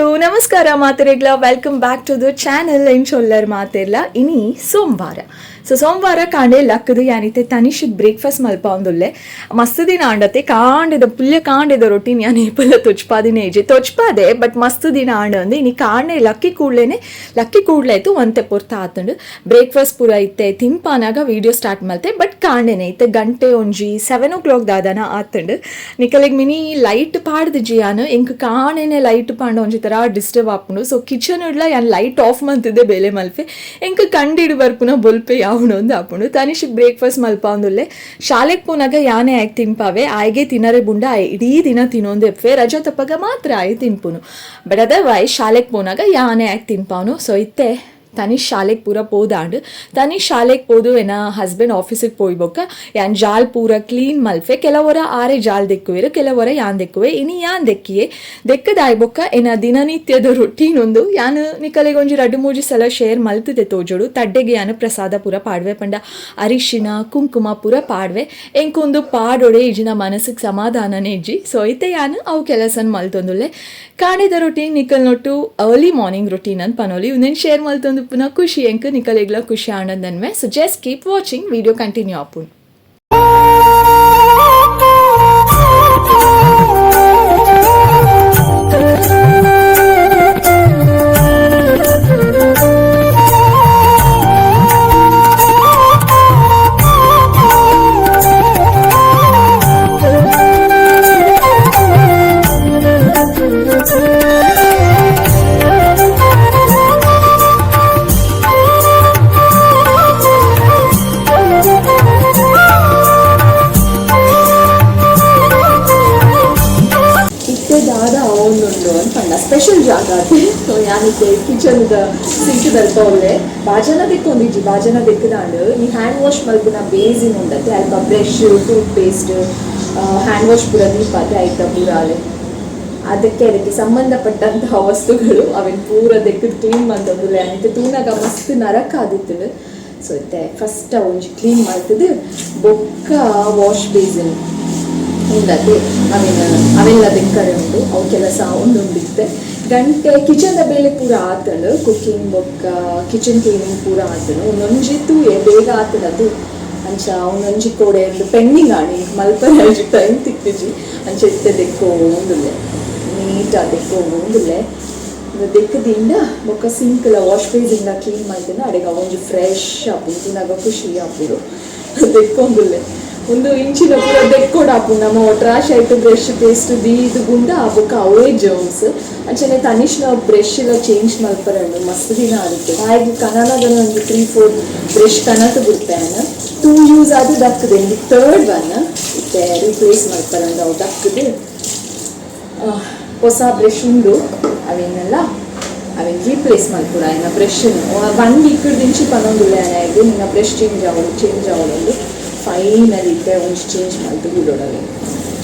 Hello ನಮಸ್ಕಾರ ಮಾತೆರೆಗ್ಲ, welcome back to the channel. ಎಂಚೊಲ್ಲರ್ ಮಾತೆರ್ಲ? ಇನಿ ಸೋಮವಾರ. ಸೊ ಸೋಮವಾರ ಕಾಂಡೆ ಲಕ್ಕದು ಯಾನಿತ್ತೆ ತನಿಷಿಗೆ ಬ್ರೇಕ್ಫಾಸ್ಟ್ ಮಲ್ಪಾವೊಂದುಲ್ಲೆ. ಮಸ್ತ್ ದಿನ ಆಂಡತೆ. ಕಾಂಡೆದ ಪುಲ್ಯ ಕಾಂಡೆದ ರೊಟೀನ್ ಯಾನ್ ಏಪಲ ತೊಚ್ಪಾದಿನ ಇಜ್ಜಿ. ತೊಚ್ಪಾದೆ, ಬಟ್ ಮಸ್ತ್ ದಿನ ಆಂಡ ಅಂದು. ಇನಿ ಕಾಂಡೆ ಲಕ್ಕಿ ಕೂಡ್ಲೇನೆ, ಲಕ್ಕಿ ಕೂಡ್ಲೆ ಆಯ್ತು, ಒಂತೆ ಪೊರ್ತ ಆತುಂಡು. ಬ್ರೇಕ್ಫಾಸ್ಟ್ ಪೂರ ಇತ್ತೆ ತಿನ್ಪಾನಾಗ ವೀಡಿಯೋ ಸ್ಟಾರ್ಟ್ ಮಲ್ತೆ. ಬಟ್ ಕಾಂಡೆನೆ ಇತ್ತೆ ಗಂಟೆ ಒಂಜಿ 7 ಓ ಕ್ಲಾಕ್ ದಾದನ ಆತುಂಡು. ನಿಕಲೆಗ್ ಮಿನಿ ಲೈಟ್ ಪಾಡ್ದು ಜಿಯಾನ್. ಎಂಕ್ ಕಾಣೆನೆ ಲೈಟ್ ಪಾಂಡ ಒಂಜಿ ತರ ಡಿಸ್ಟರ್ಬ್ ಆಪುಂಡು. ಸೊ ಕಿಚನ್ ಇಡ್ಲ ಯಾನ್ ಲೈಟ್ ಆಫ್ ಮಲ್ತಿದ್ದೆ ಬೇಲೆ ಮಲ್ಪೆ. ಎಂಕ್ ಕಂಡಿಡು ಬರ್ಪುನ ಬೊಲ್ಪೆ ಯಾವಣು ಒಂದು ಆಪುಂಡು. ತನಿಷಿಗೆ ಬ್ರೇಕ್ಫಾಸ್ಟ್ ಮಲ್ಪಾವೊಂದುಲ್ಲೆ. ಶಾಲೆಗೆ ಪೋನಾಗ ಯಾನೆ ಆಯ್ಕೆ ತಿನ್ಪಾವೆ. ಆಯ್ಗೆ ತಿನ್ನರೆ ಬುಂಡ ಆಯ್ ಇಡೀ ದಿನ ತಿನ್ನೊಂದು ಎಪ್ಪೆ. ರಜಾ ತಪ್ಪಾಗ ಮಾತ್ರ ಆಯ್ ತಿನ್ಪುನು. ಬಟ್ ಅದರ್ವೈಸ್ ಶಾಲೆಗೆ ಪೋನಾಗ ಯಾನೆ ಆಯ್ಕೆ ತಿನ್ಪಾವನು. ಸೊ ಇತ್ತೆ ತನಿಷ್ ಶಾಲೆಗೆ ಪೂರ ಪೋದಾಂಡ್. ತನಿಷ್ ಶಾಲೆಗೆ ಪೋದು, ಎನ್ನ ಹಸ್ಬೆಂಡ್ ಆಫೀಸಿಗೆ ಪೋಯ್ ಬೊಕ್ಕ ಯಾನ್ ಜಾಲ್ ಪೂರ ಕ್ಲೀನ್ ಮಲ್ಫೆ. ಕೆಲವರ ಆರೆ ಜಾಲ್ ದೆಕ್ಕುವೆರು, ಕೆಲವರ ಯಾನ್ ದೆಕ್ಕುವೆ. ಇನಿ ಯಾನ್ ದೆಕ್ಕಿಯೆ. ದೆಕ್ಕದಾಯ್ ಬೊಕ್ಕ ಎನ್ನ ದಿನನಿತ್ಯದ ರೊಟೀನ್ ಒಂದು ಯಾನ್ ನಿಕಲೆಗ್ ಒಂಜಿ ರಡ್ಡು ಮೂಜಿ ಸಲ ಶೇರ್ ಮಲ್ತದೆ ತೋಜೋಡು. ತಡ್ಡೆಗೆ ಯಾನ್ ಪ್ರಸಾದ ಪೂರ ಪಾಡ್ವೆ ಪಂಡ ಅರಿಶಿನ ಕುಂಕುಮ ಪೂರ ಪಾಡ್ವೆ. ಎಂಕೊಂದು ಪಾಡೊಡೆ ಇಜ್ಜಿನ ಮನಸ್ಸಿಗೆ ಸಮಾಧಾನನೇ ಇಜ್ಜಿ. ಸೊ ಇತ್ತೆ ಯಾನ್ ಅವು ಕೆಲಸನ್ ಮಲ್ತೊಂದುಲ್ಲೆ. ಕಾಣಿದ ರೊಟೀನ್ ನಿಕಲ್ ನೊಟ್ಟು ಅರ್ಲಿ ಮಾರ್ನಿಂಗ್ ರೊಟೀನ್ ಅಂತ ಪನೋಲಿ. ಉಂದೆನ್ ಶೇರ್ ಮಲ್ತೊಂದು ಪುನಃ ಖುಷಿ ಎಂಕ್, ನಿಕಲೆಗ್ಲ ಖುಷಿ ಆನಂದನ್ಮೆ. So just keep watching, video continue ಆಪುಂಡು. ಇತ್ತೆ ದಾದ ಅವನುಂಡು ಅಂತ ಪಂಡ ಸ್ಪೆಷಲ್ ಜಾಗ ಅತ್ತೆ. ಸೊ ಯಾನಿತ್ತೆ ಕಿಚನ್ದ ಸಿಂಕ್ ದಲ್ಪ ಉಲ್ಲೆ. ಬಾಜನ ದೆಕ್ಕೊಂದಿಜ್ಜಿ. ಬಾಜನ ದೆಕ್ಕದಾಂಡ್. ಈ ಹ್ಯಾಂಡ್ ವಾಶ್ ಮಲ್ಪುನ ಬೇಸಿನ್ ಉಂಡತ್ತೆ, ಅಲ್ಪ brush, tooth paste, hand wash ಪೂರ ದೀಪಾತೆ. ಆಯ್ತಾ, ಪೂರ ಅಲೆ ಅದಕ್ಕೆ ಅದಕ್ಕೆ ಸಂಬಂಧಪಟ್ಟಂತಹ ವಸ್ತುಗಳು ಅವೆನ್ ಪೂರ ದೆಕ್ಕದ್ ಕ್ಲೀನ್ ಮಲ್ತೊಂದುಲ್ಲೆ. ಅನಿತೆ ತೂನಾಗ ಮಸ್ತ್ ನರಕ ಆದಿತ್ತುಂಡು. ಸೊ ಇತ್ತೆ ಫಸ್ಟ್ ಒಂಜಿ ಕ್ಲೀನ್ ಮಲ್ತದು ಬೊಕ್ಕ ವಾಶ್ ಬೇಸಿನ್ ಉಂಡತೆ, ಅವೆನ್ ಅವೆಲ್ಲ ದೆಕ್ಕರೆ ಉಂಡು. ಅವು ಕೆಲಸ ಉಂಡುಂಡಿತ್ತೆ. ಗಂಟೆ ಕಿಚನ್ದ ಬೇಲೆ ಪೂರ ಆತಂಡು. ಕುಕ್ಕಿಂಗ್ ಬೊಕ್ಕ ಕಿಚನ್ ಕ್ಲೀನಿಂಗ್ ಪೂರ ಆತಂಡು. ಒಂದೊಂಜಿ ತೂಯೆ ಬೇಗ ಆತಂಡದು. ಅಂಚ ಒಂದೊಂಜಿ ಕೋಡೆ ಒಂದು ಪೆಂಡಿಂಗ್ ಆಣಿ ಮಲ್ಪರೆ ಟೈಮ್ ತಿಕ್ಕಿಜಿ. ಅಂಚ ಇತ್ತೆ ದೆಕ್ಕೋ ಉಂದುಲ್ಲೆ, ನೀಟ್ ದೆಕ್ಕೋ ಉಂದುಲ್ಲೆ. ದೆಕ್ಕದಿಂದ ಬೊಕ್ಕ ಸಿಂಕ್ಲ ವಾಶ್ ಬೇಸಿಂದ ಕ್ಲೀನ್ ಮಲ್ತಿನ ಅಡೆಗ ಒಂಜಿ ಫ್ರೆಶ್ ಆಪುಂಡು, ತಿನ್ನಾಗ ಖುಷಿ ಆಪುಂಡು. ದೆಕ್ಕೊಂದುಲ್ಲೆ. ಒಂದು ಇಂಚಿನ ಪೂರ ದೆಕ್ಕೊಡು ಆಪುಂಡು. ನಮ್ಮ ಟ್ರಾಶ್ ಆಯ್ತು ಬ್ರಷ್ ಪೇಸ್ಟ್ ದೀದು ಗುಂಡ ಬೊಕ್ಕ ಅವೇ ಜರ್ಮ್ಸ್. ಅಂಚನೆ ತನಿಷ್ನ ಬ್ರಷ್ ಎಲ್ಲ ಚೇಂಜ್ ಮಲ್ಪರಂಡು. ಮಸ್ತ್ ದಿನ ಆಗುತ್ತೆ. ಹಾಗೆ ಕನನಗನ ಒಂದು ತ್ರೀ ಫೋರ್ ಬ್ರಷ್ ಕನತು ಬಿಡ್ತೇನೆ. ಟೂ ಯೂಸ್ ಆದ ದಕ್ಕದೆ. ಥರ್ಡ್ ಒನ್ ಇತ್ತೆ ರೀಪ್ಲೇಸ್ ಮಲ್ಪರಂಡು. ಅವು ದಕ್ಕದು ಹೊಸ ಬ್ರಷ್ ಉಂಡು. ಅವೇನೆಲ್ಲ ಅವೇನು ರೀಪ್ಲೇಸ್ ಮಲ್ಪುಡ. ಆಯ್ನ ಬ್ರಷ್ ಒನ್ ವೀಕ್ ದಿಂಚಿ ಪನೊಂದುಲ್ಲೆ ಆಯ್ತು, ನಿನ್ನ ಬ್ರಷ್ ಚೇಂಜ್ ಆವೊಡು, ಚೇಂಜ್ ಆವೊಡು. ಫೈನಲ್ ಇತ್ತೆ ಒಂಜಿ ಚೇಂಜ್ ಮಲ್ತು ಬಿಡೋಡವೆ.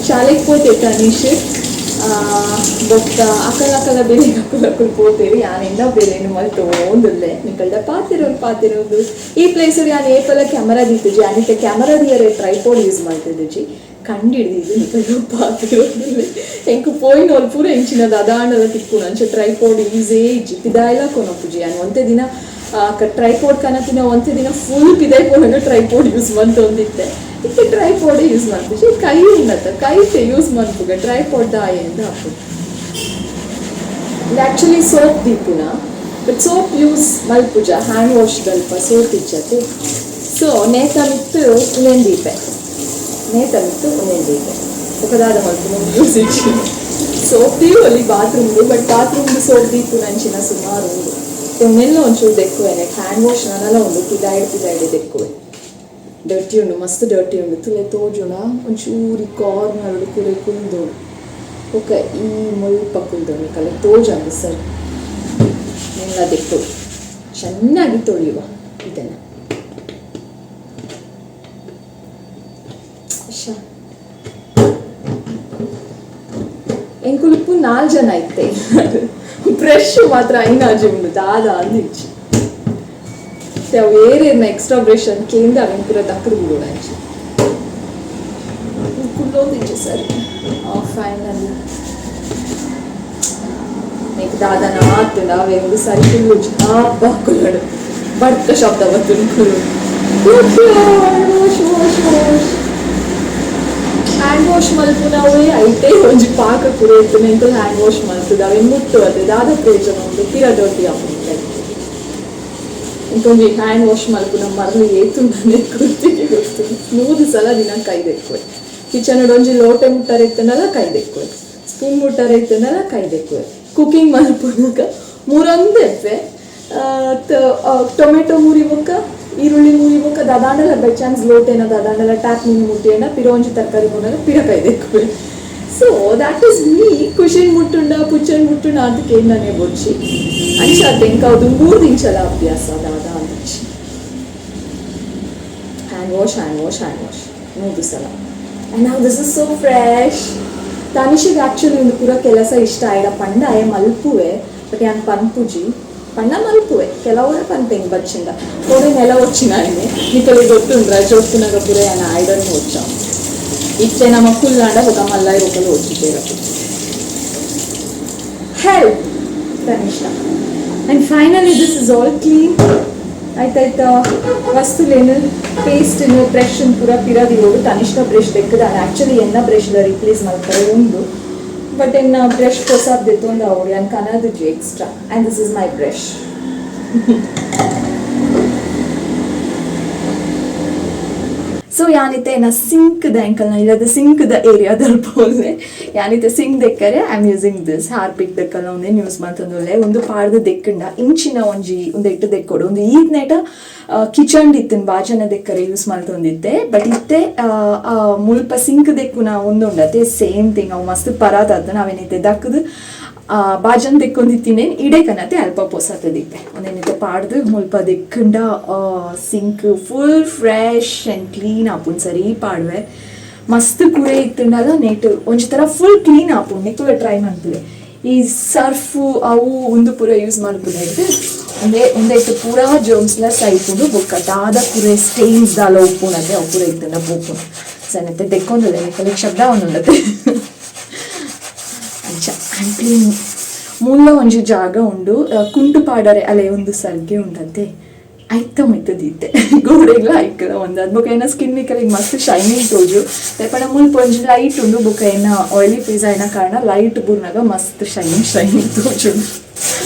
ಶಾಲೆಗೆ ಪೋತೆ ತನಿಷ್. ಬೊಕ್ಕ ಅಕಲ ಅಕಲ ಬೇಲೆ ಅಕುಲ್ ಅಕುಲ್ ಪೋತೇರಿ. ಯಾನ್ ಎನ್ನ ಬೇಲೆನು ಮಲ್ತೋಂದುಲ್ಲೆ. ನಿಕಲ್ಡ ಪಾತೆರೋದು ಪಾತೆರೋದು. ಈ ಪ್ಲೇಸ್ ಯಾನ್ ಏಪಲ ಕ್ಯಾಮರಾ ದೀತುಜಿ. ಯಾನಿತ್ತೆ ಕ್ಯಾಮರಾ ದಿಯರೆ ಟ್ರೈಪೋಡ್ ಯೂಸ್ ಮಲ್ತಿದ್ದುಜಿ. ಕಂಡು ಹಿಡಿದು ನಿಕಲ್ಡ ಪಾತೆರೋದುಲ್ಲೆ. ಎಂಕ್ ಪೋಯಿನೋಲ್ ಪೂರ ಎಂಚಿನದ ಅದಾಂಡಲ ತಿಕ್ಕುನು. ಅಂಚ ಟ್ರೈಪೋಡ್ ಯೂಸೇ ಇಜ್ಜಿ. ಪಿದಾಯ್ಲ ಕೊನೊಪುಜಿ. ಯಾನ್ ಒಂತೆ ದಿನ ಟ್ರೈಪೋಡ್ ಕನತಿನ ಒಂತೆ ದಿನ ಫುಲ್ ಪಿದಾಯ್ ಪೋನಾಗ ಟ್ರೈಪೋಡ್ ಯೂಸ್ ಮಂತೊಂದಿತ್ತೆ. ಇತ್ತೆ ಟ್ರೈಪೋಡ್ ಯೂಸ್ ಮಲ್ಪುಜಿ. ಕೈ ಉಂಡತ್ತ, ಕೈತೆ ಯೂಸ್ ಮನ್ಪುಗ ಟ್ರೈಪೋಡ್ ದಾಯೆ ಅಂದ್ ಆಪುಂಡು. ಇದು ಆ್ಯಕ್ಚುಲಿ ಸೋಪ್ ದೀಪುನ, ಬಟ್ ಸೋಪ್ ಯೂಸ್ ಮಲ್ಪುಜ. ಹ್ಯಾಂಡ್ ವಾಶ್ ದಲ್ಪ ಸೋಪ್ ಇಜ್ಜತೆ. ಸೊ ನೇತ ಮಿತ್ತು ಉಂದೆನ್ ದೀಪೆ, ನೇತ ಮಿತ್ತು ಉಂದೆನ್ ದೀಪೆ. ಬೊಕ ಮಲ್ಪುನ ಯೂಸ್ ಇಜ್ಜಿ. ಸೋಪ್ ದೀವೊಲಿ ಬಾತ್ರೂಮ್ದು, ಬಟ್ ಬಾತ್ರೂಮ್ದು ಸೋಪ್ ದೀಪುನ ಅಂಚಿನ ಸುಮಾರು ಉಂಡು. ಉಂದೆಲ್ಲ ಒಂಚೂರು ದೆಕ್ಕುವೆ. ಹ್ಯಾಂಡ್ ವಾಶ್ ನನಲ ಉಂಡು. ಪಿದಾಯ್ಡ್ ಪಿದಾಯ್ಡ್ ದೆಕ್ಕುವೆ. ಡರ್ಟಿ ಉಂಡು, ಮಸ್ತ್ ಡರ್ಟಿ ಉಂಡು. ತುಲೆ ತೋಜುಣ, ಒಂಚೂರು ಕಾರ್ನರ್ ಕುರೆ ಕುಲ್ದು ಬೊಕ ಈ ಮುಲ್ಪ ಕುಲ್ದು ನಿಕಲೆ ತೋಜಂದು. ಸರ್, ಎಲ್ಲ ದೆಕ್ಕು, ಚೆನ್ನಾಗಿ ತೊಳೆಯುವ ಇದನ್ನು. ಶಾ ಎಂಕುಲುಪ್ಪು ನಾಲ್ ಜನ ಇತ್ತೆ. ಬ್ರಷ್ ಮಾತ್ರ ಐನಾಜಿ ಉಂಡು. ದಾದ ಅಂದು ಇಜ್ಜಿ. ಅವು ಏರೇರ್ನ ಎಕ್ಸ್ಟ್ರಾ ಬ್ರಷ್ ಅಂತ ಕೇಂದ್ರ ಅವೆನ್ ಪೂರ ದಕ್ಕದು ಬಿಡೋಣ. ಅಂಚೆ ಕುಲ್ಲೊಂದಿಜ್ಜಿ. ಸರಿ, ಫೈನಲಿ. ದಾದನ ಆತುಂಡ ಅವೆ ಒಂದು ಸರಿ ಕುಲ್ಲುಜಿ ಆ ಬಾಕುಲಡು ಬಡ್ಕ ಶಬ್ದ ಬತ್ತುಂಡು ಕುಲು. Wash wash wash hand wash ಮಲ್ಪುನವೇ ಐತೆ ಒಂಜಿ ಪಾಕ ಪೂರ ಇತ್ತು ಎಂಕುಲು ಹ್ಯಾಂಡ್ ವಾಶ್ ಮಲ್ತುದು ಅವೆನ್ ಮುಟ್ಟು ಅತ್ತೆ ದಾದ ಪ್ರಯೋಜನ ಉಂಡು ಪಿರ ಡರ್ಟಿ ಆಪುಂಡು. ಇಂಕೊಂಜಿ ಹ್ಯಾಂಡ್ ವಾಶ್ ಮಲ್ಪುನ ಮರ್ಲು ಏತುಂಡನೆ ಗುರ್ತಿಗೆ ಗೊತ್ತುಂಡು. 100 ಸಲ ದಿನ ಕೈ ದೆಕ್ಕುವೆ. ಕಿಚನ್ ಒಂಜಿ ಲೋಟೆ ಮುಟ್ಟರೆ ಇತ್ತುಂಡಲ ಕೈ ದೆಕ್ಕುವೆ, ಸ್ಪೂನ್ ಮುಟ್ಟರೆ ಇತ್ತುಂಡಲ ಕೈ ದೆಕ್ಕುವೆ. ಕುಕಿಂಗ್ ಮಲ್ಪುನಗ ಮೂರೊಂದು ಎಪ್ಪೆ ಟೊಮೆಟೊ ಮೂರಿ ಬೊಕ್ಕ ಈರುಳ್ಳಿ ಮೂರಿ ಬೊಕ್ಕ ದಾದಾಂಡಲ ಬೈ ಚಾನ್ಸ್ ಲೋಟೆನ ದಾದಾಂಡಲ ಟ್ಯಾಪ್ ಮೀನು ಮುಟ್ಟಿಯಣ್ಣ ಪಿರ ಒಂಜಿ ತರಕಾರಿ ಮುನ್ನಗ ಪಿರ ಕೈ ದೆಕ್ಕುವೆ. ಸೊ that is me. ಕುಷಿನ್ ಮುಟ್ಟುಂಡ ಪುಚ್ಚನ್ ಮುಟ್ಟುಂಡ ಅಂತ ಕೇಂದ್ರನೇ ಬೊಚ್ಚಿ ಅಂಚ ತೆಂಕಾವ್ದು 3 ದಿಂಚಲ ಅಭ್ಯಾಸ ದಾದ ಅಂದಿಚ್ಚಿ. Hand wash hand wash hand wash 100 ಸಲ. ಆ್ಯಂಡ್ ನಾವು this is so fresh. ತನಿಷಿಗೆ ಆ್ಯಕ್ಚುಲಿ ಒಂದು ಪೂರ ಕೆಲಸ ಇಷ್ಟ ಆಯ್ಡ ಪಂಡ ಆಯ ಮಲ್ಪುವೆ, ಬಟ್ ಯಾನ್ ಪನ್ಪುಜಿ ಪಂಡ ಮಲ್ಪುವೆ ಕೆಲವರ ಪನ್ಪೆಂಗ್ ಬಚ್ಚಿಂದ ಕೋಡೆ ನೆಲ వచ్చిನ ఆయನೆ ನಿಕಲಿ ಗೊತ್ತುಂಡ್ರ ಜೋಪ್ಪುನಗ ಪೂರ ಯಾನ್ ಐಡನ್ వచ్చ ಇತ್ತೆ ನಮ್ಮ ಕುಲ್ಲಾಂಡ ఒక ಮಲ್ಲಾಯಿ ఒకరు వచ్చిದ್ದೇರ help Tanisha. And finally this is all clean. ಆಯ್ತಾಯ್ತಾ ವಸ್ತುಲೇನು ಪೇಸ್ಟ್ನು ಬ್ರಷ್ ಪೂರ ಪಿರದಿರೋಡು. ತನಿಷ್ಕ ಬ್ರಷ್ ದೆಕ್ಕದ ಆ್ಯಕ್ಚುಲಿ ಎನ್ನ ಬ್ರಷ್ ರಿಪ್ಲೇಸ್ ಮಾಡ್ತಾರೆ ಉಂಡು, ಬಟ್ ಎನ್ನ ಬ್ರಷ್ ಹೊಸಾದ್ ದೆತ್ತೊಂದು ಅವಳು ಯಾನ್ ಕನದುಜಿ extra. And this is my brush. So ಯಾನಿತ್ತೆ ಎನ್ನ ಸಿಂಕ್ದ ಎಂಕಲ್ನ ಇಲ್ಲದ ಸಿಂಕ್ದ ಏರಿಯಾದಲ್ಲಿ ಪೋಲೆ ಯಾನಿತ್ತೆ ಸಿಂಕ್ ದೆಕ್ಕರೆ I am using this Harpic ದೆಕ್ಕಲ್ಲ ಒಂದೇನು ಯೂಸ್ ಮಂತೊಂದುಲ್ಲೆ. ಒಂದು ಪಾಡ್ದು ದೆಕ್ಕಂಡ ಇಂಚಿನ ಒಂಜಿ ಒಂದು ಎಟ್ಟು ದೆಕ್ಕೊಡು ಒಂದು ಈತ್ನೇಟ ಕಿಚನ್ ಇತ್ತಿನ ಬಾಜನ ದೆಕ್ಕರೆ ಯೂಸ್ ಮಲ್ತೊಂದಿತ್ತೆ. ಬಟ್ ಇತ್ತೆ ಮುಲ್ಪ ಸಿಂಕ್ ದೆಕ್ಕುನ ಒಂದು ಉಂಡತೆ ಸೇಮ್ ಥಿಂಗ್ ಅವು ಮಸ್ತ್ ಪರಾತದ್ದು ನಾವೇನಿತ್ತೆ ದಕ್ಕದು ಬಾಜನ್ ದೆಕ್ಕೊಂದಿತ್ತೀನಿ ಇಡೇ ಕನತೆ ಅಲ್ಪ ಪೊಸತ ದಿಪ್ಪೆ ಒಂದೇನಿತ್ತೆ ಪಾಡ್ದು ಮುಲ್ಪ ದೆಕ್ಕಂಡ sink full fresh and clean ಆಪುಂಡು. ಸರಿ ಪಾಡ್ವೆ ಮಸ್ತ್ ಕುರೆ ಇತ್ತುಂಡಲ ನೇಟ್ ಒಂಜಿ ಥರ ಫುಲ್ ಕ್ಲೀನ್ ಆಪುಂಡು. ನಿಕುಲ ಟ್ರೈ ಮನ್ಪುಲೆ. ಈ ಸರ್ಫು ಅವು ಉಂದು ಪೂರ ಯೂಸ್ ಮನ್ಪುನೆಡ್ದ್ ಒಂದೇ ಉಂದೆಟ್ ಪೂರಾ ಜರ್ಮ್ಸ್ಲ ಸೈಪುಂಡು. ಬೊಕ್ಕ ದಾದ ಕುರೆ ಸ್ಟೇನ್ಸ್ ದಾಲ ಉಪ್ಪುನತೆ ಅವು ಪೂರ ಇತ್ತುಂಡ ಪೋಪುಂಡು. ಸನ್ನತೆ ದೆಕ್ಕೊಂದುಲ್ಲೆ ನಿಕಲೆಗ್ ಶಬ್ದ ಒಂದುಂಡತೆ ಅಂಚ ಆ್ಯಂಡ್ ಕ್ಲೀನ್. ಮೂಲ ಒಂಜಿ ಜಾಗ ಉಂಡು ಕುಂಟು ಪಾಡರೆ ಅಲೆ ಒಂದು ಸರ್ಗೆ ಉಂಡಂತೆ ಐತ ಮಿತ್ತ ದೀತೆ ಗೋಡೆಗ್ಲ ಐಕಲ ಒಂದು ಅದು ಬೊಕ ಏನ ಸ್ಕಿನ್ ನಿಕಲಿಗೆ ಮಸ್ತ್ ಶೈನಿಂಗ್ ತೋಜು ಪಂಡ ಮುಲ್ಪ ಒಂಜಿ ಲೈಟ್ ಉಂಡು. ಬೊಕ ಏನ ಆಯಿಲಿ ಫೇಸ್ ಆಯಿನ ಕಾರಣ ಲೈಟ್ ಬೂರ್ನಾಗ ಮಸ್ತ್ ಶೈನಿಂಗ್ ಶೈನಿಂಗ್ ತೋಜುಂಡು.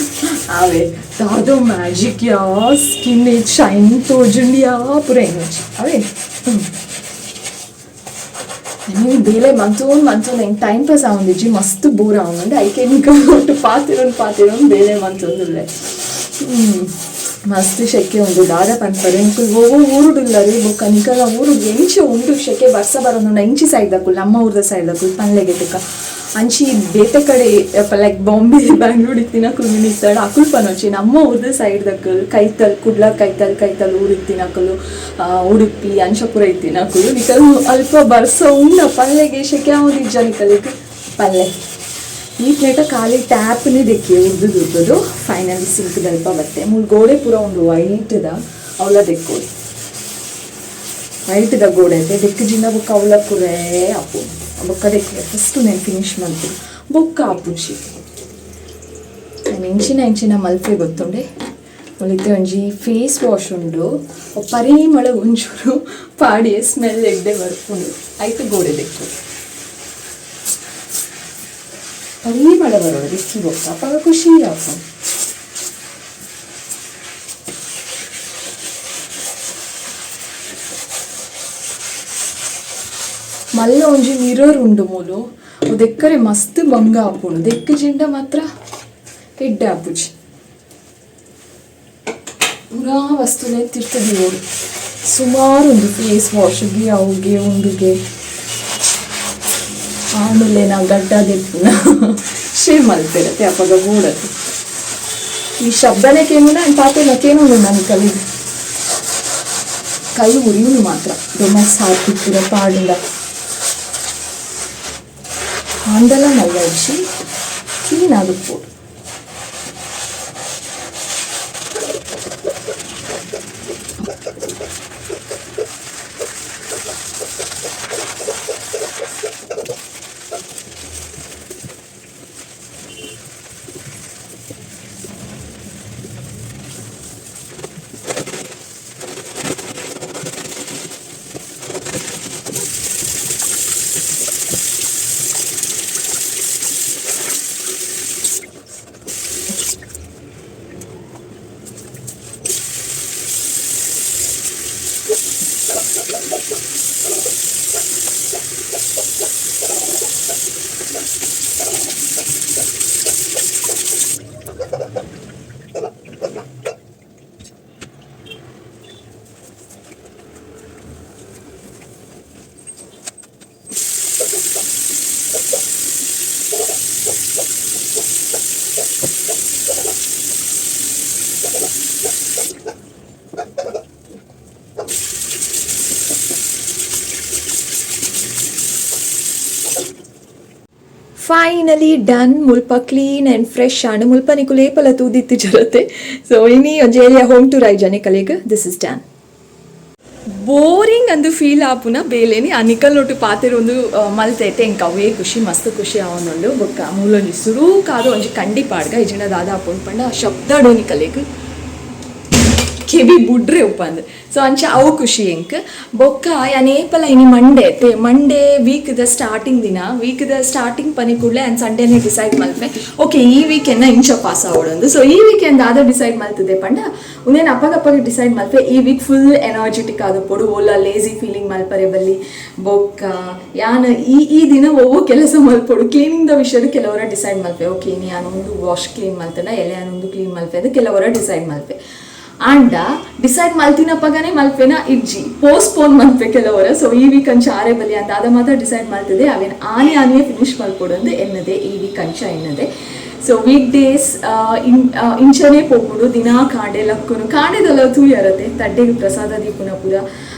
ಆವೆ ದಾದೋ ಮ್ಯಾಜಿಕ್ ಯಾ ಸ್ಕಿನ್ ಶೈನಿಂಗ್ ತೋಜುಂಡು ಯಾ ಪೂರ ಎನರ್ಜಿ ಅವೇ. ನೀವು ಬೇಲೆ ಮಂತೊಂದು ಮಂತೊಂದು ಹೆಂಗೆ ಟೈಮ್ ಪಾಸ್ ಆವೊಂದಿಜ್ಜಿ, ಮಸ್ತ್ ಬೋರ್ ಆವೊಂದುಂಡು. ಐಕೆ ನಿಕಲ್ ಒಟ್ಟು ಪಾತಿರೊಂದು ಪಾತಿರೊಂದು ಬೇಲೆ ಮಂತೊಂದುಲ್ಲೆ. ಮಸ್ತ್ ಶೆಕೆ ಉಂಡು ದಾದ ಪನ್ಪರ್ ನಿಕುಲು ಒವ್ವು ಊರುಡುಲ್ಲರಿ. ಬೊಕ್ಕ ನಿಕಲ್ನ ಊರುಡು ಎಂಚ ಉಂಡು ಶೆಕೆ ಬರ್ಸ ಬರೊಂದುಂಡು ಇಂಚಿ ಸೈಡ್ ದಕುಲು ನಮ್ಮ ಊರ್ದ ಸೈಡ್ ದಕುಲು ಪನ್ಲೆಗೆ ಅಂಚಿ ಬೇತೆ ಕಡೆ ಲೈಕ್ ಬಾಂಬೆ ಬ್ಯಾಂಗ್ಳೂರ್ ಇತ್ತಿನಕುಲು ಮಿನಿ ಇತ್ತಾಡ ಅಕುಲು ಪನೊಚಿ. ನಮ್ಮ ಊರ್ದ ಸೈಡ್ ದಕುಲು ಕೈತಲ್ ಕುಡ್ಲ ಕೈತಲ್ ಕೈತಲ್ ಊರು ಇತ್ತಿನಕುಲು ಉಡುಪಿ ಅಂಚಪುರ ಇತ್ತಿನಕುಲು ನಿಕಲ್ ಅಲ್ಪ ಬರ್ಸ ಉಂಡ ಪಲ್ಲೆಗೆ ಶೆಕೆ ಆವೊಂದಿಜ್ಜ ನಿಕಲಿಗ್ ಪಲ್ಲೆ. ಈ ಪ್ಲೇಟ ಖಾಲಿ ಟ್ಯಾಪ್ನೇ ದೆಕ್ಕಿ ಉರ್ದುದು ಉರ್ದುದು ಫೈನಲಿ ಸಿಂಕ್ ದಲ್ಪ ಬತ್ತೆ. ಮೂಲು ಗೋಡೆ ಪೂರ ಉಂಡು ವೈಟ್ದ ಅವಲ ದೆಕ್ಕೋಡು ವೈಟ್ದ ಗೋಡೆ ಐತೆ ದೆಕ್ಕು ಜಿನ್ನ ಬೊಕ್ಕ ಅವಲ ಕುರೇ ಆಪು ಬೊಕ್ಕ ದೆಕ್ಕುವೆ. ಫಸ್ಟ್ నేను ಫಿನಿಶ್ ಮಲ್ಪುಡು ಬೊಕ್ಕ ಆಪುಜಿ. ನಾನು ಇಂಚಿನ ಇಂಚಿನ ಮಲ್ಪೆ ಗೊತ್ತುಂಡೆ. ಒಲಿತೆ ಒಂಜಿ ಫೇಸ್ ವಾಶ್ ಉಂಡು ಪರಿಮಳ ಒಂಚೂರು ಪಾಡಿ ಸ್ಮೆಲ್ ಎಡ್ಡೆ ಬರ್ಪುಂಡು. ಐತೆ ಗೋಡೆ ದೆಕ್ಕು ಪರಿಮಳ ಬರೋದು ದಿಕ್ಕಿ ಬೊಕ್ಕ ಅಪಗ ಖುಷಿ ಆಪುಂಡು. ಮಲ್ಲ ಒಂಜಿ ಮಿರರ್ ಉಂಡು ಮೂಲು ದೆಕ್ಕರೆ ಮಸ್ತ್ ಬಂಗ ಆಪುಂಡು. ದೆಕ್ಕು ಜಿಂಡ ಮಾತ್ರ ಎಡ್ಡೆ ಆಪುಜಿ. ಪೂರಾ ವಸ್ತುನೇ ತಿರ್ತದಿ ಸುಮಾರು ಉಂಡು ಫೇಸ್ ವಾಶ್ಗೆ ಅವುಗೆ ಉಂಡುಗೆ. ಆಮೇಲೆ ನಾ ಗಡ್ಡ ದೆಪ್ಪುನ ಶೇವ್ ಮಲ್ಪೆರತೆ ಅಪಗ ಬೋಡತ್ತೆ. ಈ ಶಬ್ದನೇ ಕೇನುನ ಪಾತೆನ ಕೇನುಂಡು ನನ್ ಕಲಿ ಕೈ ಉರಿಯುನು ಮಾತ್ರ ಡೊಮೆಕ್ಸ್ ಹಾಕಿ ಪೂರ ಪಾಡುಂಡ ಆಂಡಲ ಮಲ್ಲ ಕ್ಲೀನ್ ಆದುಪ್ಪೊಡು. Finally done. ಮುಲ್ಪ ಕ್ಲೀನ್ ಆ್ಯಂಡ್ ಫ್ರೆಶ್ ಆಂಡ್. ಮುಲ್ಪ ನಿಕುಲು ಏಪಲ ತೂದಿತ್ತಿ ಜರತೆ. ಸೊ ಇನಿ ಒಂಜಿ ಎಲ್ಯ ಹೋಮ್ ಟೂರ್ ಐಜನೆ ಕಲೆಗ್. This is done. Boring ಅಂದು ಫೀಲ್ ಆಪುನ ಬೇಲೆನಿ ಆ ನಿಕಲ್ ನೊಟ್ಟು ಪಾತೆರೊಂದು ಮಲ್ತೈತೆ. ಎಂಕ್ ಅವೇ ಖುಷಿ, ಮಸ್ತ್ ಖುಷಿ ಆವೊಂದುಂಡು. ಬೊಕ್ಕ ಮೂಲೊಂಜಿ ಸುರೂಕಾದ್ ಒಂಜಿ ಕಂಡಿ ಪಾಡ್ಗ. ಇಜಿಂಡ ದಾದ ಆಪುಂಡು ಪಂಡ ಆ ಶಬ್ದ ನಿಕಲೆಗ್ ಕೆಬಿ ಬುಡ್ರೆ ಉಪ್ಪಂದ್. ಸೊ ಅಂಚ ಅವು ಖುಷಿ ಎಂಕ್. ಬೊಕ್ಕ ಯಾನ್ ಏಪಲ ಇನಿ ಮಂಡೇ ಅತ್ತೆ, ಮಂಡೇ ವೀಕ್ದ ಸ್ಟಾರ್ಟಿಂಗ್ ದಿನ. ವೀಕ್ದ ಸ್ಟಾರ್ಟಿಂಗ್ ಪನಿ ಕೂಡಲೇ ಯಾನ್ ಸಂಡೇನೆ ಡಿಸೈಡ್ ಮಲ್ಪೆ, ಓಕೆ ಈ ವೀಕ್ ಎನ್ನ ಇಂಚ ಪಾಸ್ ಆವೊಡಂದು. ಸೊ ಈ ವೀಕ್ ಏನ್ ದಾದ ಡಿಸೈಡ್ ಮಲ್ತದೆ ಪಂಡ, ಉಂದೇನ್ ಅಪ್ಪಗಪ್ಪಗ ಡಿಸೈಡ್ ಮಲ್ಪೆ, ಈ ವೀಕ್ ಫುಲ್ ಎನರ್ಜೆಟಿಕ್ ಆದುಪ್ಪೊಡು, ಓಲ ಲೇಜಿ ಫೀಲಿಂಗ್ ಮಲ್ಪರೆ ಬಲ್ಲಿ. ಬೊಕ್ಕ ಯಾನ್ ಈ ಈ ದಿನ ಒವ್ವು ಕೆಲಸ ಮಲ್ಪೊಡು, ಕ್ಲೀನಿಂಗ್ ದ ವಿಷಯಡ್ ಕೆಲವರ ಡಿಸೈಡ್ ಮಲ್ಪೆ. ಓಕೆ ಇನಿ ಯಾನ್ ಉಂದು ವಾಶ್ ಕ್ಲೀನ್ ಮಲ್ತಂಡ ಎಲ್ಲೆ ಯಾನ್ ಉಂದು ಕ್ಲೀನ್ ಮಲ್ಪೆ ಅಂದ್ ಕೆಲವರ ಡಿಸೈಡ್ ಮಲ್ಪೆ. ಆಂಡ ಡಿಸೈಡ್ ಮಲ್ತಿನಪಗನೆ ಮಲ್ಪೆನ ಇಜ್ಜಿ, ಪೋಸ್ಟ್ ಪೋನ್ ಮಲ್ಪೆ ಕೆಲವರ. ಸೊ ಈ ವೀಕ್ ಅಂಚ ಆರೆ ಬಲಿ ಅಂದ್ ದಾದ ಮಾತ ಡಿಸೈಡ್ ಮಲ್ತದೆ, ಅವೆನ್ ಆನೆ ಆನೆಯೇ ಫಿನಿಶ್ ಮಲ್ಪೊಡು ಅಂದ್ ಎನ್ನದೆ. ಈ ವೀಕ್ ಅಂಚ ಎನ್ನದೆ. ಸೊ ವೀಕ್ ಡೇಸ್ ಇಂಚನೇ ಪೋಪುಂಡು. ದಿನಾ ಕಾಂಡೆ ಲಕ್ಕುನು, ಕಾಂಡೆದಲ್ಲ ತೂಯರತೆ ತಡ್ಡೆಗ್ ಪ್ರಸಾದ ದೀಪುನ ಪೂರ.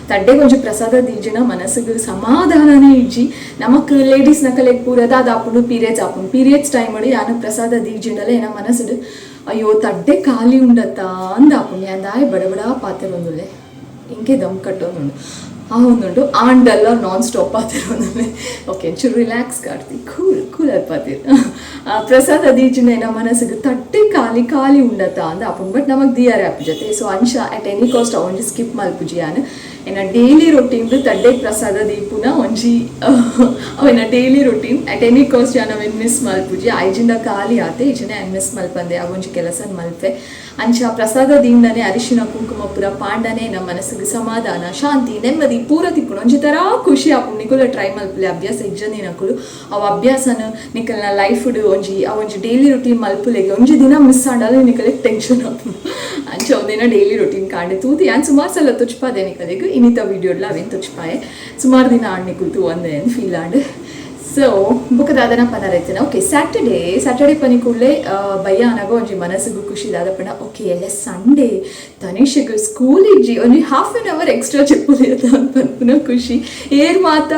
ತಡ್ಡೆಗ್ ಒಂಜಿ ಪ್ರಸಾದ ದೀಜಿನ ಮನಸ್ಸುಗ್ ಸಮಾಧಾನನೇ ಇಜ್ಜಿ. ನಮಕ್ ಲೇಡೀಸ್ ನಕಲೆಗ್ ಪೂರ ದಾದ ಆಪುಂಡು, ಪೀರಿಯಡ್ಸ್ ಆಪುಂಡು. ಪೀರಿಯಡ್ಸ್ ಟೈಮ್ ಯಾನ್ ಪ್ರಸಾದ ದೀಜಿಂಡಲ ಎನ್ನ ಮನಸ್ಸುಡ್ ಅಯ್ಯೋ ತಡ್ಡೆ ಖಾಲಿ ಉಂಡತ್ತಾ ಅಂದ್ ಆಪುಂಡು. ಯಾನ್ ದಾಯೆ ಬಡಬಡ ಪಾತೆರೊಂದುಲ್ಲೆ, ಇಂಕೆ ದಮ್ ಕಟ್ಟೊಂದುಂಡು ಆವೊಂದುಂಡು. ಆಂಡಲ್ಲ ನಾನ್ ಸ್ಟಾಪ್ ಪಾತೆರೊಂದುಲ್ಲೆ. ಓಕೆ ಒಂಚೂರು ರಿಲ್ಯಾಕ್ಸ್ ಕಾರ್ತಿ ಕೂಲ್ ಕೂಲ್ ಆದ್ ಪಾತೆರ್. ಪ್ರಸಾದ ದೀಜಿಂಡ ಎನ್ನ ಮನಸ್ಸುಗ್ ತಡ್ಡೆ ಖಾಲಿ ಖಾಲಿ ಉಂಡತ್ತಾ ಅಂದ್ ಆಪುಂಡು. ಬಟ್ ನಮಕ್ ದಿಯರೆ ಆಪುಜತೆ. ಸೊ ಅಂಚ ಅಟ್ ಎನಿ ಕಾಸ್ಟ್ ಅವ್ ಒಂಜಿ ಸ್ಕಿಪ್ ಮಲ್ಪುಜಿ ಯಾನ್. ಎನ್ನ ಡೈಲಿ ರೊಟೀನ್ ತಡ್ಡೆ ಪ್ರಸಾದ ದೀಪುನ ಒಂಜಿ ಅವೆನ daily routine. At any cost ಯಾನ್ ಅವೆನ್ ಮಿಸ್ ಮಲ್ಪುಜಿ. ಐಜಿಂಡ ಖಾಲಿ ಆತೆ ಇಜಿಂಡ ಯಾನ್ ಮಿಸ್ ಮಲ್ಪಂದೆ ಅವೊಂಜಿ ಕೆಲಸನ್ ಮಲ್ಪೆ. ಅಂಚ ಪ್ರಸಾದ ದೀಂಡನೆ ಅರಿಶಿನ ಕುಂಕುಮ ಪೂರ ಪಾಂಡನೆ ನಮ್ಮ ಮನಸ್ಸಿಗೆ ಸಮಾಧಾನ ಶಾಂತಿ ನೆಮ್ಮದಿ ಪೂರ ತಿಕ್ಕುಂಡು. ಒಂಜಿ ತರ ಖುಷಿ ಆಪುಂಡು. ನಿಕುಲ ಟ್ರೈ ಮಲ್ಪುಲೆ, ಅಭ್ಯಾಸ ಇಜ್ಜಂದಿನಕುಲು ಅವು ಅಭ್ಯಾಸನ ನಿಕಲ್ನ ಲೈಫ್ ಒಂಜಿ ಆ ಒಂಜಿ ಡೈಲಿ ರೊಟೀನ್ ಮಲ್ಪುಲೆಗೆ. ಒಂಜಿ ದಿನ ಮಿಸ್ ಆಂಡಲ ನಿಕಲೆಗ್ ಟೆನ್ಷನ್ ಆಪುಂಡು. ಅಂಚ ಒಂದಿನ ಡೈಲಿ ರೊಟೀನ್ ಕಾಂಡೆ ತೂದು ಯಾನ್ ಸುಮಾರು ಸಲ ತುಚ್ಪಾದೆ ನಿಕಲೆಗ್. ಇನ್ನಿತ ವೀಡಿಯೋಡ್ಲ ಅವೇನು ತುಚ್ಪಾಯೆ. ಸುಮಾರು ದಿನ ಆಂಡ್ ನಿಕುಲು ತೂವಂದೆ ಫೀಲ್ ಆಂಡ್. ಸೊ ಬೊಕ್ಕ ದಾದನ ಪನರ ಇತ್ತಿನ. ಓಕೆ ಸ್ಯಾಟರ್ಡೇ ಸ್ಯಾಟರ್ಡೇ ಪನಿ ಕೂಡಲೇ ಬಯ್ಯ ಅನಾಗ ಒಂಜಿ ಮನಸ್ಸಿಗೂ ಖುಷಿ ದಾದ ಪಂಡ, ಓಕೆ ಎಲ್ಲೆ ಸಂಡೇ, ತನಿಷಗ್ ಸ್ಕೂಲ್ ಇಜ್ಜಿ, ಒಂಜಿ ಹಾಫ್ ಆನ್ ಅವರ್ ಎಕ್ಸ್ಟ್ರಾ ಜೆಪ್ಪುಲಿ ಪನ್ಪುನ ಖುಷಿ. ಏರ್ ಮಾತ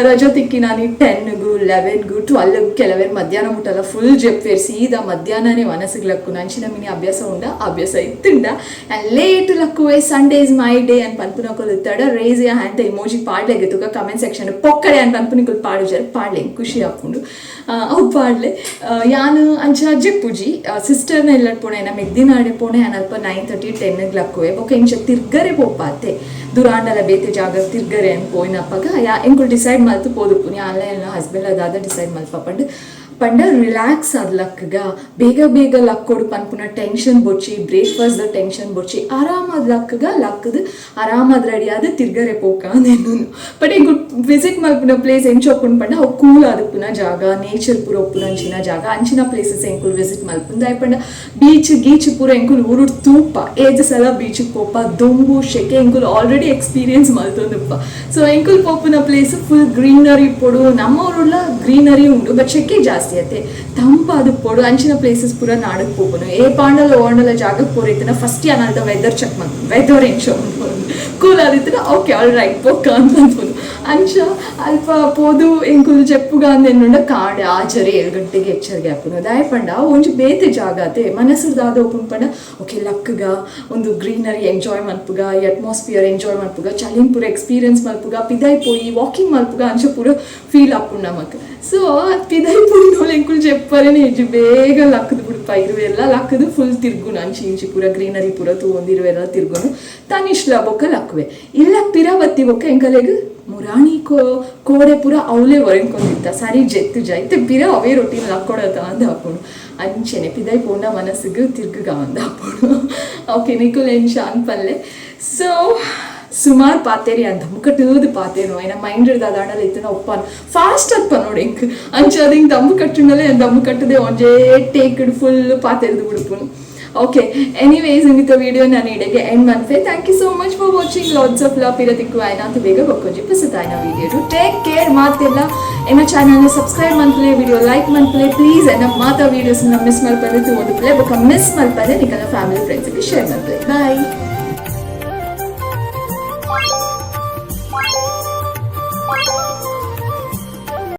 ರಜಾ ತಿಕ್ಕಿ ನಾನು 10ಗೂ 11ಗೂ 12 ಕೆಲವೇರು ಮಧ್ಯಾಹ್ನ ಮುಟ್ಟಲ್ಲ ಫುಲ್ ಜೆಪ್ಪೇರ್. ಸೀದಾ ಮಧ್ಯಾಹ್ನನೇ ಮನಸ್ಸಿಗೆ ಲಕ್ಕು. ಅಂಚಿನ ಮಿನಿ ಅಭ್ಯಾಸ ಉಂಡ, ಅಭ್ಯಾಸ ಇತ್ತುಂಡ ಆ್ಯಂಡ್ ಲೇಟ್ ಲಕ್ಕುವೆ. ಸಂಡೇ is my day ಅಂತ ಪನ್ಪುನಕುಲು ಇತ್ತಾಡ ರೇಸ್ ಯಾ ಹ್ಯಾಂಡ್ ಇಮೋಜಿ ಪಾಡ್ಲೆಗೆ ತುಕ ಕಮೆಂಟ್ ಸೆಕ್ಷನ್. ಪೊಕ್ಕಡೆ ಅಂತ ಪನ್ಪುನಿಕುಲು ಪಾಡುಜಾರ, ಪಾಡ್ಲೆ, ಖುಷಿ ಆಪುಂಡು. ಅವು ಪಾಡ್ಲೆ. ಯಾನ್ ಅಂಚ ಜೆಪ್ಪುಜಿ. ಸಿಸ್ಟರ್ನ ಎಲ್ಲ ಪೋಣೆ ನಮ್ಮ ಮೆಗ್ದಿನಾಡೆ ಪೋಣೆ. ಯಾನ್ ಅಲ್ಪ 9:30 10 ಲಕ್ಕುವೆ. ಬೊಕ್ಕ ಇಂಚ ತಿರ್ಗರೆ ಪೋಪಾತೆ ದುರಾಂಡಲ ಬೇತೆ ಜಾಗ ತಿರ್ಗರೆ ಅಂತ ಪೋಯಿನಪ್ಪಗ ಯಾ ಎಂಕುಲು ಡಿಸೈಡ್ ಮಲ್ತು ಪೋದುಪ್ಪುನಿ. ಆನ್ಲೈನ್ ಹಸ್ಬೆಂಡ್ ಅದಾದ ಡಿಸೈಡ್ ಮಲ್ಪ ಪಂಡ್ ಪಂಡ ರಿಲ್ಯಾಕ್ಸ್ ಆದ್ ಲಕ್ಕಗ, ಬೇಗ ಬೇಗ ಲಕ್ಕೊಡು ಪನ್ಪುನ ಟೆನ್ಷನ್ ಬೊಚ್ಚಿ, ಬ್ರೇಕ್ಫಾಸ್ಟ್ ದ ಟೆನ್ಷನ್ ಬೊಚ್ಚಿ, ಆರಾಮಾದ್ ಲಕ್ಕಗ, ಲಕ್ಕದು ಆರಾಮಾದ್ ರೆಡಿ ಆದ್ ತಿರ್ಗರೆ ಪೋಕ ಅಂದೆನ್ನುನು. ಬಟ್ ಎಂಕುಲು ವಿಸಿಟ್ ಮಲ್ಪುನ ಪ್ಲೇಸ್ ಎಂಚ ಉಪ್ಪುಂಡು ಪಂಡ ಅವು ಕೂಲ್ ಆದುಪ್ಪುನ ಜಾಗ, ನೇಚರ್ ಪೂರ ಉಪ್ಪುನ ಅಂಚಿನ ಜಾಗ. ಅಂಚಿನ ಪ್ಲೇಸಸ್ ಎಂಕುಲು ವಿಸಿಟ್ ಮಲ್ಪುನ. ದಾಯೆ ಪಂಡ ಬೀಚ್ ಗೀಚ್ ಪೂರ ಎಂಕುಲು ಊರುಡ್ ತೂಪ. ಏಜ್ ಸಲ ಬೀಚಿಗೆ ಪೋಪ, ದೊಂಬು ಶೆಕೆ ಎಂಕುಲು ಆಲ್ರೆಡಿ ಎಕ್ಸ್ಪೀರಿಯನ್ಸ್ ಮಲ್ತೊಂದುಪ್ಪ. ಸೊ ಎಂಕುಲು ಪೋಪುನ ಪ್ಲೇಸ್ ಫುಲ್ ಗ್ರೀನರಿ ಇಪ್ಪೊಡು. ನಮ್ಮ ಊರುಡ್ಲ ಗ್ರೀನರಿ ಉಂಡು, ಬಟ್ ಶೆಕೆ ಜಾಸ್ತಿ ಅತ್ತೆ, ತಂಪಾದ ಪೊಡು, ಅಂಚಿನ ಪ್ಲೇಸಸ್ ಪೂರ ನಾಡಕ್ ಪೋಪುನು. ಏ ಪಾಂಡಲ ಓಂಡಲ ಜಾಗಕ್ಕೆ ಪೋರೈತನ ಫಸ್ಟ್ ಯಾನ್ ವೆದರ್ ಚೆಕ್ ಮಲ್ಪುನು. ವೆದರ್ ಎಂಚ ಉಂಡು, ಕೂಲ್ ಆದಿತ್ತನ ಓಕೆ ಆಲ್ ರೈಟ್ ಪೋಕ ಅಂತ ಅನ್ಪುನು. ಅಂಚ ಅಲ್ಪ ಪೋದು ಎಂಕುಲು ಜೆಪ್ಪುಗ ಅಂದ್ ಕಾಂಡೆ ಆಜರೆ 7 ಗಂಟೆಗೆ ಎಚ್ಚರಿಗೆ ಆಪುನು. ದಾಯೆ ಪಂಡ ಒಂಜಿ ಬೇತೆ ಜಾಗ ಅತೆ. ಮನಸ್ಸು ದಾದ ಉಪ್ಪುನು ಪಂಡ ಓಕೆ ಲಕ್ಕಗ ಒಂದು ಗ್ರೀನರಿ ಎಂಜಾಯ್ ಮಲ್ಪುಗ, ಈ ಅಟ್ಮಾಸ್ಫಿಯರ್ ಎಂಜಾಯ್ ಮಲ್ಪುಗ, ಚಳಿನ್ ಪೂರ ಎಕ್ಸ್ಪೀರಿಯನ್ಸ್ ಮಲ್ಪುಗ, ಪಿದಾಯ್ ಪೋಯಿ ವಾಕಿಂಗ್ ಮಲ್ಪುಗ, ಅಂಚ ಪೂರ ಫೀಲ್ ಆಪುಂಡು ನಮಕ್. ಸೊ ಪಿದಾಯ್ ಪೋಯಿನೋಲು ಎಂಕುಲು ಜೆಪ್ಪರೇನೆ ಇಜ್ಜಿ. ಬೇಗ ಲಕ್ಕದು ಬುಡ್ಪ ಇರುವೆಲ್ಲ ಲಕ್ಕದು ಫುಲ್ ತಿರ್ಗುನು, ಅಂಚಿ ಇಂಚಿ ಪೂರ ಗ್ರೀನರಿ ಪೂರ ತೂವೊಂದು ಇರುವೆಲ್ಲ ತಿರ್ಗುನು. ತನಿಷ್ಲ ಬೊಕ್ಕ ಲಕ್ಕುವೆ. ಇಲ್ಲ ಪಿರ ಬತ್ತಿ ಬೊಕ್ಕ ಎಂಕಲೆಗ್ ಮುರಾಣಿ ಕೋಡೆ ಪೂರ ಅವಲೇ ಒರೆಂಕೊಂದಿತ್ತ ಸರಿ ಜೆತ್ತು ಜೈತೆ ಪಿರ ಅವೇ ರೊಟೀನ್ ಲಕ್ಕೊಡತ ಅಂದ್ ಹಾಪುಂಡು. ಅಂಚೆನೆ ಪಿದಾಯ್ ಪೋಂಡ ಮನಸ್ಸಿಗೆ ತಿರ್ಗುಗ ಅಂದ್ ಹಾಪುಂಡು. ಓಕೆ ನಿಕುಲು ಎಂಚ ಅನ್ಪಲ್ಲೆ. ಸೊ ಸುಮಾರು ಪಾತೆರಿ ಅಂತ ದಮ್ಮು ಪಾತೆರು. ಐನ ಮೈಂಡ್ ದಾದಾಂಡಲ ಇತ್ತಿನ ಒಪ್ಪನ್ ಫಾಸ್ಟ್ ಅತ್ ಪನೋಡು ಎಂಕ್. ಅಂಚಾದ್ ಹಿಂಗ್ ದಮ್ಮು ಕಟ್ಟುಂಡಲೇ ದಮ್ಮು ಕಟ್ಟದೆ ಒಂಜೇ ಟೇಕ್ಡ್ ಫುಲ್ ಪಾತೆರ್ದು ಬಿಡ್ಪುನು. ಓಕೆ, ಎನಿವೇಸ್, ಇನ್ನಿತ ವಿಡಿಯೋ ನಾನು ಇಡೆಗೆ and ಮನ್ಪೆ. Thank you so much for watching. Lots of love. ಪಿರ ತಿಕ್ಕು ಆಯ್ನಾತು ಬೇಗ ಬೊಕ್ಕೊಂಜಿ ಪುಸತಾಯ್ನ ವಿಡಿಯೋ. ಟೇಕ್ ಕೇರ್ ಮಾತೆಲ್ಲ. ಎನ್ನ ಚಾನಲ್ನ ಸಬ್ಸ್ಕ್ರೈಬ್ ಮನ್ಪುಲೆ, ವಿಡಿಯೋ ಲೈಕ್ ಮನ್ಪುಲೆ ಪ್ಲೀಸ್. ಎನ್ನ ಮಾತಾ ವೀಡಿಯೋಸ್ ಮಿಸ್ ಮಲ್ಪಂದೆ ತೂವೊಂದು ಬೊಕ್ಕ ಮಿಸ್ ಮಲ್ಪಂದೆ ನಿಕಲ್ನ ಫ್ಯಾಮಿಲಿ ಫ್ರೆಂಡ್ಸ್ಗೆ ಶೇರ್ ಮನ್ಪುಲೆ. ಬಾಯ್.